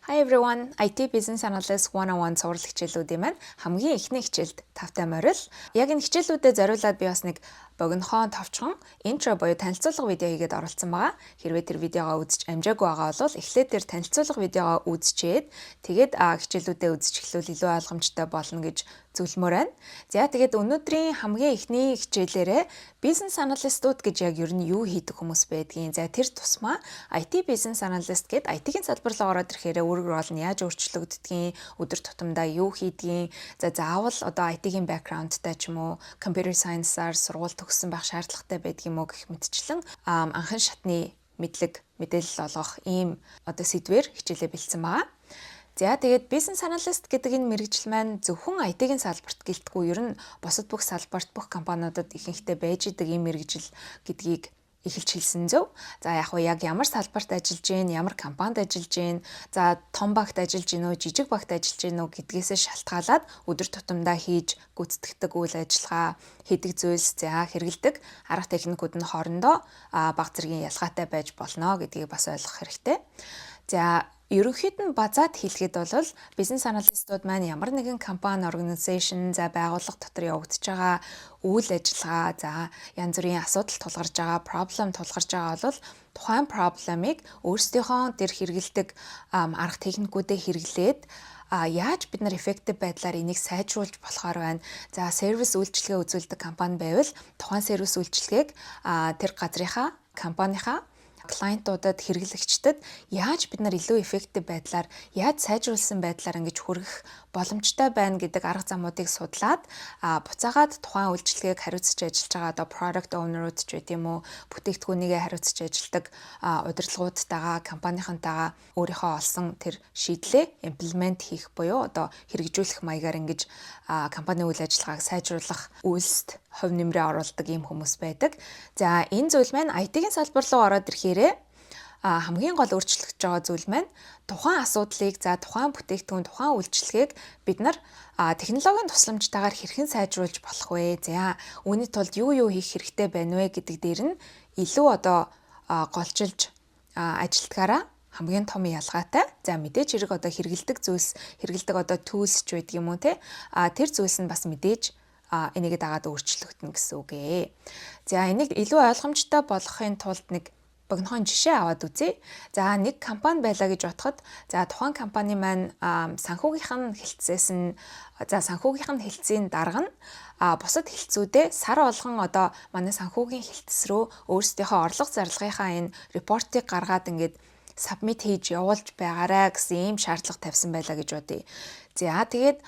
Hi everyone. IT Business Analyst 101 сурвал хичээлүүдийн маань хамгийн эхний хичээлд тавтай морил. Яг энэ хичээлүүдэд зориулаад би бас нэг богинохон, товчхон intro буюу танилцуулга видео хийгээд оролцсон байгаа. Хэрвээ тэр видеогоо үзэж амжаагүй байгаа бол эхлээд тэр танилцуулга видеогоо үзчихэд, тэгээд хичээлүүдээ үзэж эхлүүл илүү ойлгомжтой болно гэж зөвлөмөөр байна. За, тэгээд өнөөдрийн хамгийн эхний хичээлээрээ бизнес аналистууд гэж яг ер нь юу хийдэг хүмүүс байдгийг. За, тэр тусмаа IT business analyst гээд IT-ийн салбар руу ороод ирэхээр үүрэг role нь яаж өөрчлөгддгийг, өдөр тутамдаа юу хийдгийг, за, заавал одоо IT-ийн background-тай ч юм уу, computer science-аар сургууль төгссөн байх шаардлагатай байдаг юм уу гэх мэтчлэн анхан шатны мэдлэг, мэдээлэл олгох ийм одоо сэдвээр хичээлээ бэлдсэн байгаа. За, тэгээд бизнес аналист гэдэг энэ мэргэжил маань зөвхөн IT-ийн салбарт гэлтгүй, ер нь бусад бүх салбарт, бүх компаниудад ихэнхдээ байж идэг ийм мэргэжил гэдгийг эхэлж хэлсэн зөв. За, яг уу яг ямар салбарт ажиллаж гин, ямар компанид ажиллаж гин, за, том багт ажиллаж гин үү, жижиг багт ажиллаж гин үү гэдгээсээ шалтгаалаад өдөр тутамдаа хийж гүйцэтгэдэг үйл ажиллагаа, хийдэг зүйлс, за, хэрэглэдэг арга техникүүд нь хоорондоо бага зэргийн ялгаатай байж болно гэдгийг бас ойлгох хэрэгтэй. За, ерөнхийд нь базаад хэлэхэд бол бизнес аналистууд маань ямар нэгэн компани, organization, за, байгууллага дотор явагдаж байгаа үйл ажиллагаа, за, янз бүрийн асуудал тулгарч байгаа, problem тулгарч байгаа бол тухайн problem-ыг өөрсдийнхөө тэр хэрэглэдэг арга техникүүдэд хэрэглээд яаж бид нар effective байдлаар энийг сайжруулж болохоор байна. За, сервис үйлчилгээ үзүүлдэг компани байвал тухайн сервис үйлчилгээг тэр газрынхаа, компанийнхаа client-уудад, хэрэглэгчдэд яаж бид нар илүү effective байдлаар, яаж сайжруулсан байдлаар ингэж хүргэх боломжтой байна гэдэг арга замуудыг судлаад, буцаагаад тухайн үйлчилгээг хариуцж ажиллаж байгаа одоо product owner-ууд ч байт юм уу, бүтээгдэхүүнийгээ хариуцж ажилладаг удирдлагуудтайгаа, компанийнхантайгаа өөрийнхөө олсон тэр шийдлээ implement хийх буюу одоо хэрэгжүүлэх маягаар ингэж компани үйл ажиллагааг сайжруулах үйлсд хувь нэмрээ оруулдаг ийм хүмүүс байдаг. За, энэ зүйл маань IT-ийн салбар руу ороод ирэхээрээ хамгийн гол өөрчлөгдөж байгаа зүйл маань тухайн асуудлыг, за, тухайн бүтээгдэхүүн, тухайн үйлчилгээг бид нар технологийн тусламжтайгаар хэрхэн сайжруулж болох вэ? За, үүний тулд юу юу хийх хэрэгтэй байна вэ гэдэг дээр нь илүү одоо голчилж ажилдгаараа хамгийн том ялгаатай. За, мэдээж хэрэг одоо хэрэглэдэг зүйлс, хэрэглэдэг одоо tools ч байдаг юм уу, те. Тэр зүйлс нь бас мэдээж энийгээ дагаад өөрчлөгдөнө гэсэн үг ээ. За, энийг илүү ойлгомжтой болгохын тулд нэг богинохон жишээ аваад үзье. За, нэг компани байлаа гэж бодоход, за, тухайн компани маань санхүүгийнх нь хэлтсээс нь, за, санхүүгийнх нь хэлтсийн дарга нь бусад хэлтсүүдээ сар болгон одоо манай санхүүгийн хэлтс рүү өөрсдийнхөө орлого зарлагынхаа энэ report-ыг гаргаад ингээд submit хийж явуулж байгаарай гэсэн ийм шаардлага тавьсан байлаа гэж бодъё. За, тэгээд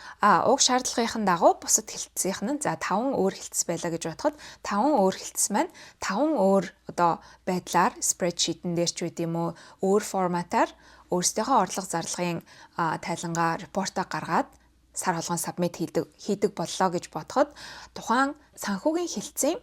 уг шаардлагын дагуу бусад хэлтсийнх нь, за, 5 өөр хэлтс байлаа гэж бодоход, 5 өөр хэлтс маань 5 өөр одоо байдлаар spreadsheet-эн дээр ч байд юм уу, өөр форматаар өөрсдийнхөө орлого зарлагын тайлангаа, report-оо гаргаад сар болгон submit хийдэг боллоо гэж бодоход, тухайн санхүүгийн хэлтсийн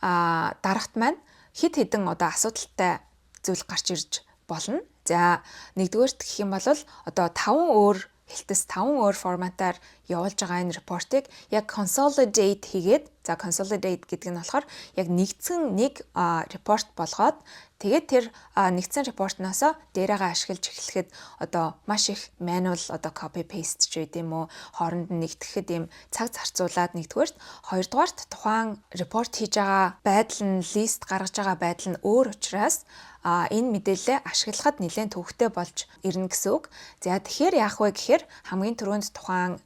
дарагт маань хэд хэдэн одоо асуудалтай зүйл гарч ирж болно. За, нэгдүгээрт гэх юм бол одоо 5 өөр хэлтэс 5 өөр форматаар явуулж байгаа энэ report-ыг яг consolidate хийгээд, за, consolidate гэдэг нь болохоор яг нэгдсэн нэг report болгоод, тэгээд тэр нэгдсэн report-ноосоо дээрээгээ ашиглаж эхлэхэд одоо маш их manual одоо copy paste ч байд юм уу, хооронд нь нэгтгэхэд ийм цаг зарцуулаад нэгдүгээрт, хоёрдугаарт тухайн report хийж байгаа байдал нь, list гаргаж байгаа байдал нь өөр учраас энэ мэдээлэлээ ашиглахад нэлээд төвөгтэй болж ирнэ гэсэн үг. За, тэгэхээр яах вэ гэхээр хамгийн түрүүнд тухайн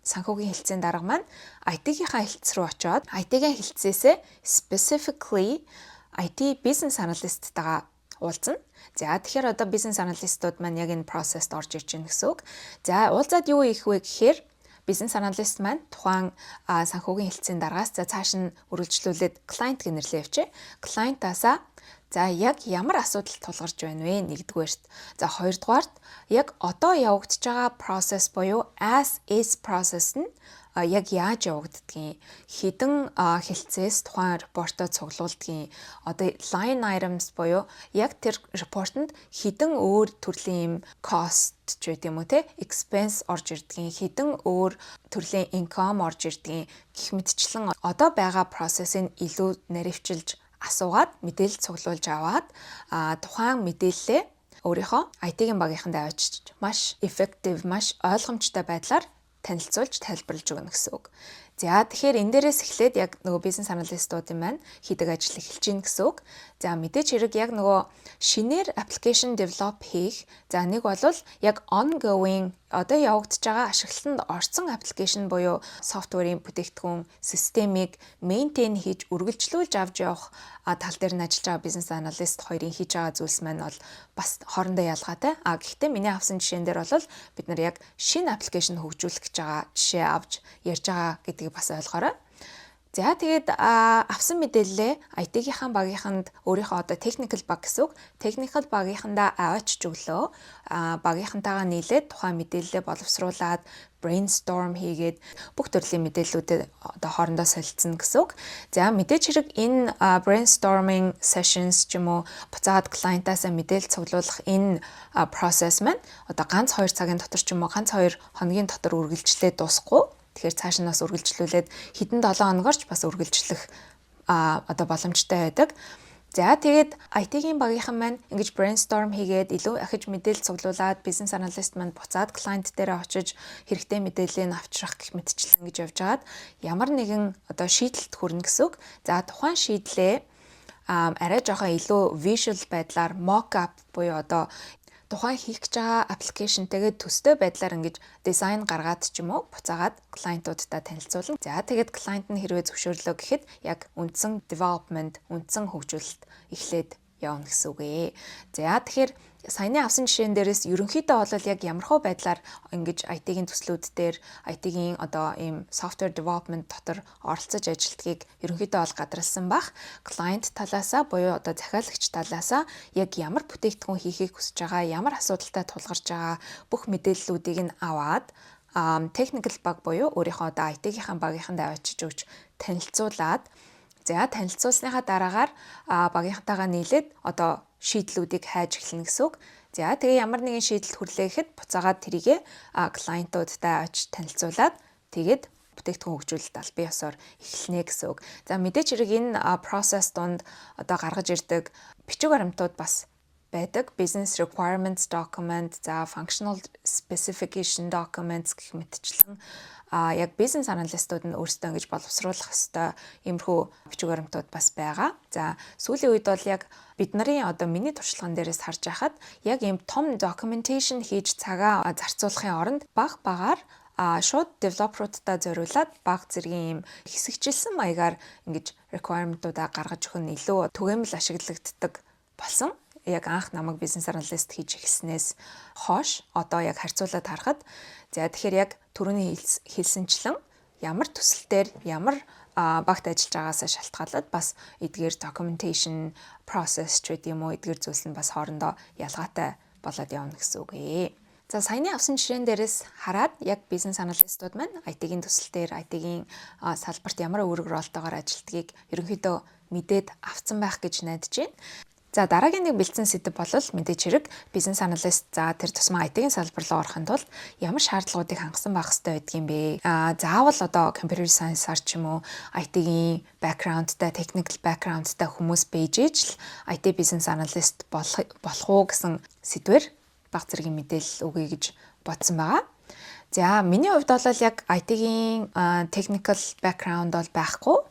санхүүгийн хэлтсийн дарга маань IT-гийнхаа хэлтс рүү очиод IT-ийн хэлтсээсээ specifically IT business analyst-тайгаа уулзна. За, тэгэхээр одоо бизнес аналистууд маань яг энэ процесст орж ирж байна гэсэн үг. За, уулзаад юу хийх вэ гэхээр бизнес аналист маань тухайн санхүүгийн хэлтсийн даргаас, за, цааш нь үргэлжлүүлээд client гэж нэрлэе явчих. Client-аасаа, за, яг ямар асуудал тулгарч байна вэ нэгдүгээрт. За, хоёрдугаарт яг одоо явагдаж байгаа процесс буюу as is process нь яг яаж явагддгийг, хэдэн хэлтсээс тухайн report-оо цуглуулдгийг, одоо line items буюу яг тэр report-онд хэдэн өөр төрлийн юм cost ч байд юм уу, те, expense орж ирдгийг, хэдэн өөр төрлийн income орж ирдгийг гэх мэтчлэн одоо байгаа процессыг илүү наривчилж асуугаад, мэдээлэл цуглуулж аваад тухайн мэдээллээ өөрийнхөө IT-ийн багийнханд авчиж маш effective, маш ойлгомжтой байдлаар танилцуулж, тайлбарлаж өгнө гэсэн үг. За, тэгэхээр энэ дээрээс эхлээд яг нөгөө бизнес analyst уудын маань хийдэг ажил эхэлж гин гэсэн үг. За, мэдээж хэрэг яг нөгөө шинээр application develop хийх. За, нэг бол яг ongoing, одоо явагдаж байгаа, ашиглалтанд орсон application буюу software ын бүтээгдэхүүн, системийг maintain хийж, үргэлжлүүлж авч явах тал дээр нь ажиллаж байгаа бизнес analyst хоёрын хийж байгаа зүйлс маань бол бас хоорондоо ялгаатай. А гэхдээ миний авсан жишээн дээр бол бид нар яг шинэ application хөгжүүлэх гэж байгаа жишээ авч ярьж байгаа гэдгийг бас ойлгоорой. За, тэгээд авсан мэдээллээ IT-гийнхаа багийнханд, өөрийнхөө одоо technical баг гэсэн үг. Technical багийнхандаа аваачиж өглөө. Багийнхантайгаа нийлээд тухайн мэдээллээ боловсруулад, brainstorm хийгээд, бүх төрлийн мэдээллүүдэд одоо хоорондоо солилцоно гэсэн үг. За, мэдээж хэрэг энэ brainstorming sessions ч юм уу, буцаад client-аас мэдээлэл цуглуулах энэ process маань одоо ганц 2 цагийн дотор ч юм уу, ганц 2 хоногийн дотор үргэлжлээд дуусахгүй. Тэгэхээр цааш нь бас үргэлжлүүлээд хэдэн 7 хоногор ч бас үргэлжлэх одоо боломжтой байдаг. За, тэгээд IT-ийн багийнхан маань ингэж brainstorm хийгээд, илүү ахиж мэдээлэл цуглуулад, бизнес analyst маань буцаад client дээр очиж хэрэгтэй мэдээллийг авчрах гэх мэтчлэн ингэж явж байгаад ямар нэгэн одоо шийдэлд хүрнэ гэсэн үг. За, тухайн шийдлээ арай жоохон илүү visual байдлаар, mock up буюу одоо тухайн хийх гэж байгаа application тэйгээ төстэй байдлаар ингэж дизайн гаргаад ч юм уу, буцаагаад client уудтай танилцуулна. За, тэгээд client нь хэрвээ зөвшөөрлөө гэхэд яг үндсэн development, үндсэн хөгжүүлэлт эхлээд явна гэсэн үг ээ. За, тэгэхээр саяны авсан жишээн дээрээс ерөнхийдөө бол яг ямархуу байдлаар ингэж IT-ийн төслүүд дээр, IT-ийн одоо ийм software development дотор оролцож ажилладгийг ерөнхийдөө бол гадралсан бах. Client талаасаа буюу одоо захиалагч талаасаа яг ямар бүтээгдэхүүн хийхийг хүсэж байгаа, ямар асуудалтай тулгарч байгаа бүх мэдээллүүдийг нь аваад, technical баг буюу өөрийнхөө одоо IT-гийнхаа багийнханд авчиж өгч танилцуулаад, за, танилцуулсныхаа дараагаар багийнхантайгаа нийлээд одоо шийдлүүдийг хайж эхэлнэ гэсэн үг. За, тэгээ ямар нэгэн шийдэлд хүрлээ гэхэд буцаагаад тэрийгэ client уудтай очиж танилцуулаад, тэгээд бүтээгдэхүүн хөгжүүлэлт албан ёсоор эхэлнэ гэсэн үг. За, мэдээж хэрэг энэ process дунд одоо гаргаж ирдэг бичиг баримтууд бас байдаг. Business requirements document, за, functional specification documents гэх мэтчлэн яг бизнес analyst ууд нь өөрсдөө ингэж боловсруулах ёстой иймэрхүү бичиг баримтууд бас байгаа. За, сүүлийн үед бол яг бид нарын одоо миний туршлаган дээрээс харж байхад яг ийм том documentation хийж цагаа зарцуулахын оронд баг багаар шууд developer уудтай зориулаад баг зэргийн ийм хэсэгчилсэн маягаар ингэж requirement-уудаа гаргаж өгөх нь илүү түгээмэл ашиглагддаг болсон. Яг анх намайг бизнес analyst хийж эхэлснээс хойш одоо яг харьцуулаад харахад, за, тэгэхээр яг түрүүний хэлсэнчлэн ямар төсөл дээр, ямар багт ажиллаж байгаасаа шалтгаалаад бас эдгээр documentation process ч гэдэг юм уу, эдгээр зүйлс нь бас хоорондоо ялгаатай болоод явна гэсэн үг ээ. За, саяны авсан жишээн дээрээс хараад яг бизнес analyst ууд маань IT-ийн төсөл дээр, IT-ийн салбарт ямар үүрэг role тойгоор ажилладгийг ерөнхийдөө мэдээд авцсан байх гэж найдаж байна. За, дараагийн нэг бэлдсэн сэдэв бол мэдээж хэрэг бизнес analyst, за, тэр тусмаа IT-ийн салбар руу орохын тулд ямар шаардлагуудыг хангасан байх хэрэгтэй байдгийг бэ? Заавал одоо computer science-аар ч юм уу, IT-ийн background-тай, technical background-тай хүмүүс байж иж л IT business analyst болох уу гэсэн сэдвэр баг зэргийн мэдээлэл өгье гэж бодсон байгаа. За, миний хувьд бол яг IT-ийн technical background бол байхгүй.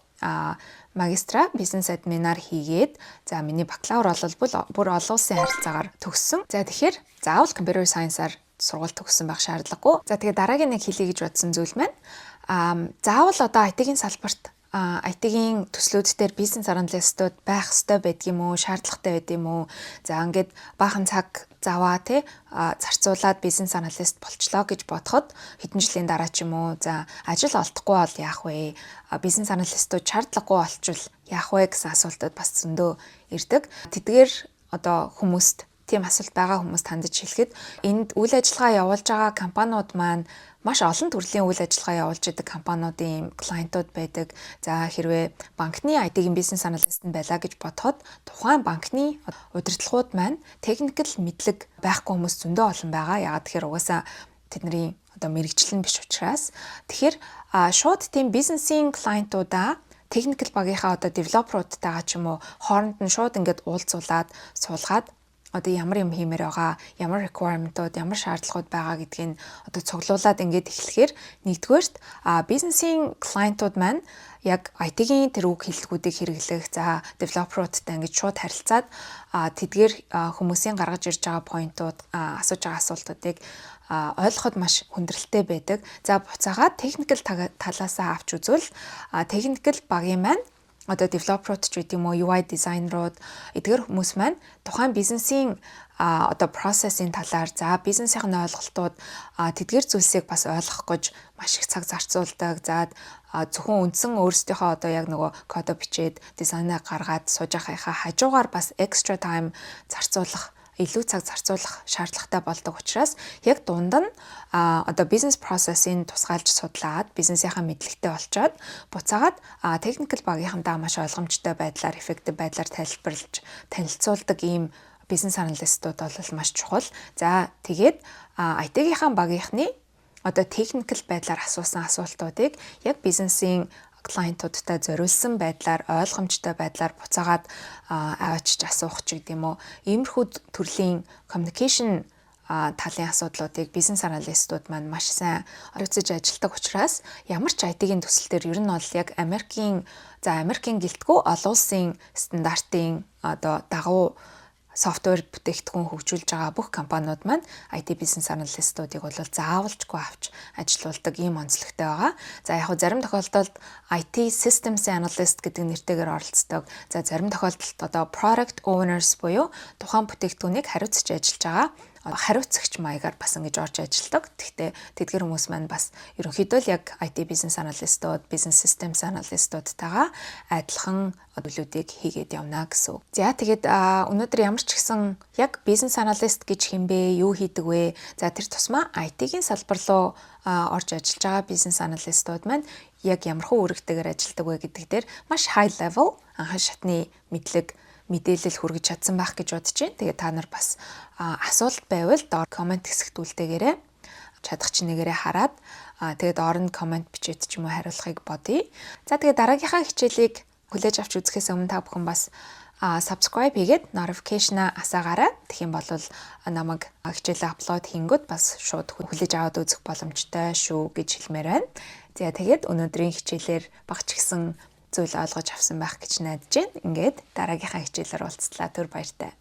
Магистра бизнес admin аар хийгээд, за, миний бакалавр бол бүр олон улсын харилцаагаар төгссөн. За, тэгэхээр заавал computer science-аар сургууль төгссөн байх шаардлагагүй. За, тэгээ дараагийн нэг хэлье гэж бодсон зүйл маань заавал одоо IT-ийн салбарт, IT-ийн төслүүд дээр бизнес analyst ууд байх ёстой байдаг юм уу, шаардлагатай байдаг юм уу? За, ингээд баахан цаг заваа тий зарцуулаад бизнес analyst болчлоо гэж бодоход хэдэн жилийн дараа ч юм уу, за, ажил олдохгүй бол яах вэ? Бизнес analyst ууд шаардлагагүй болчвол яах вэ гэсэн асуултууд бас зөндөө ирдэг. Тэдгээр одоо хүмүүст, тийм асуулт байгаа хүмүүст хандаж хэлэхэд энд үйл ажиллагаа явуулж байгаа компаниуд маань маш олон төрлийн үйл ажиллагаа явуулж идэг компаниудын client ууд байдаг. За, хэрвээ банкны IT-ийн бизнес analyst нь байлаа гэж бодоход тухайн банкны удирдлагууд маань technical мэдлэг байхгүй хүмүүс зөндөө олон байгаа. Яагаад тэгэхээр угаасаа тэдний одоо мэргэжил нь биш учраас. Тэгэхээр шууд тийм бизнесийн client уудаа technical багийнхаа одоо developer уудтайгаа ч юм уу хооронд нь шууд ингээд уулзуулаад суулгаад одоо ямар юм хиймээр байгаа, ямар requirement-ууд, ямар шаардлагууд байгаа гэдгийг одоо цуглуулад ингээд эхлэхээр нэгдүгээрт бизнесийн client-ууд маань яг IT-ийн тэр үг хэллэгүүдийг хэрэглэх, за, developer-уудтай ингэж шууд харилцаад тэдгээр хүмүүсийн гаргаж ирж байгаа point-ууд, асууж байгаа асуултуудыг ойлгоход маш хүндрэлтэй байдаг. За, буцаагаад technical талаасаа авч үзвэл technical багийн маань одоо developer-ууд ч гэдэг юм уу, UI дизайнерууд, эдгээр хүмүүс маань тухайн бизнесийн одоо процессын талаар, за, бизнесийн ойлголтууд, тэдгээр зүйлсийг бас ойлгох гэж маш их цаг зарцуулдаг. За, зөвхөн үндсэн өөрсдийнхөө одоо яг нөгөө кодо бичээд, дизайнаа гаргаад сууж байхынхаа хажуугаар бас extra time зарцуулах, илүү цаг зарцуулах шаардлагатай болдог учраас яг дунд нь одоо бизнес процессыг тусгаалж судлаад, бизнесийнхаа мэдлэгтэй болчоод, буцаагаад technical багийнхантаа маш ойлгомжтой байдлаар, effective байдлаар тайлбарлаж танилцуулдаг ийм бизнес analyst-ууд бол маш чухал. За, тэгээд IT-гийнхаа багийнхны одоо technical байдлаар асуусан асуултуудыг яг бизнесийн client-уудтай зориулсан байдлаар, ойлгомжтой байдлаар буцаагаад аваачиж асуух ч гэдэг юм уу. Иймэрхүү төрлийн communication талын асуудлуудыг бизнес analyst-ууд маань маш сайн хариуцаж ажилладаг учраас ямар ч IT-ийн төсөл дээр ер нь бол яг Америкийн, за, Америкийн гэлтгүй олон улсын стандартын одоо дагуу software бүтээгдэхүүн хөгжүүлж байгаа бүх компаниуд маань IT бизнес analyst-уудыг бол заавалчгүй авч ажилуулдаг ийм онцлогтой байгаа. За, яг хөө зарим тохиолдолд IT systems analyst гэдэг нэртэйгээр оролцдог. За, зарим тохиолдолд одоо product owners буюу тухайн бүтээгдэхүүнийг хариуцж ажиллаж байгаа хариуцагч маягаар бас ингэж орж ажилладаг. Гэхдээ тэдгэр хүмүүс маань бас ерөнхийдөө л яг IT бизнес analyst-ууд, бизнес systems analyst-уудтайгаа адилхан зүйлүүдийг хийгээд явна гэсэн үг. За, тэгээд өнөөдөр ямар ч гэсэн яг бизнес analyst гэж хэн бэ, юу хийдэг вэ? За, тэр тусмаа IT-ийн салбар руу орж ажиллаж байгаа бизнес analyst-ууд маань яг ямархуу үүрэгтэйгээр ажилладаг вэ гэдэг дээр маш high level анхан шатны мэдлэг, мэдээлэл хүргэж чадсан байх гэж бодож байна. Тэгээ та нар бас асуулт байвал доор comment хэсэгт үлдээгээрэй. Чадах чинээгээрээ хараад, тэгээд доор нь comment бичээд ч юм уу хариулахыг бодъё. За, тэгээд дараагийнхаа хичээлийг хүлээж авч үзэхээс өмнө та бүхэн бас subscribe хийгээд notification-а асаагаарай. Тэгэх юм бол намайг хичээлээ upload хийнгүүт бас шууд хүлээж аваад үзэх боломжтой шүү гэж хэлмээр байна. За, тэгээд өнөөдрийн хичээлээр бага ч гэсэн зүйл ойлгож авсан байх гэж найдаж байна. Ингээд дараагийнхаа хичээлээр уулзлаа. Түр баяртай.